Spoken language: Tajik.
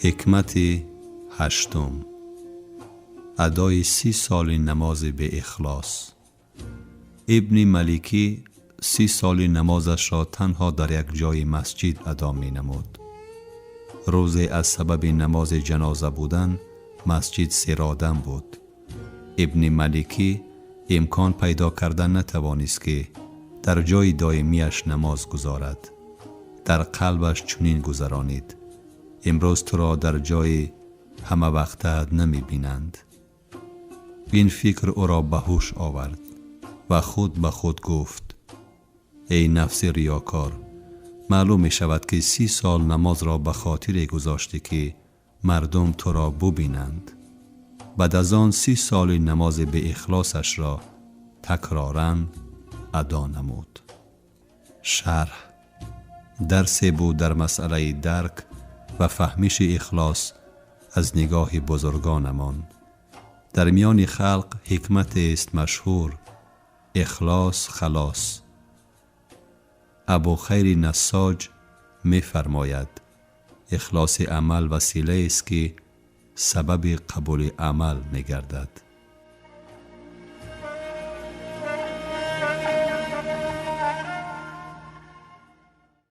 Ҳикмати ҳаштум: адои 30 соли намози беихлос. Ибни Маликӣ 30 соли намозашро танҳо дар як ҷои масҷид адо менамуд. Рӯзе аз сабаби намози ҷаноза будан масҷид серодам буд. Ибни Маликӣ имкон пайдо карда натавонист, ки дар ҷои доимияш намоз гузорад. Дар қалбаш чунин гузаронид: имрӯз туро дар ҷои ҳамавақтаат намебинанд. Ин фикр ӯро ба ҳуш овард ва худ ба худ гуфт: эй нафси риёкор, маълум мешавад, ки 30 сол намозро ба хотире гузоштӣ, ки мардум туро бубинанд. Баъд аз он 30 соли намози беихлосашро такроран адо намуд. Шарҳ: дарсе буд дар масъалаи дарк ва фаҳмиши ихлос аз нигоҳи бузургонамон. Дар миёни халқ ҳикматест машҳур: ихлос халос. Абухайри Нассоҷ мефармояд: ихлоси амал василаест, ки сабаби қабули амал мегардад.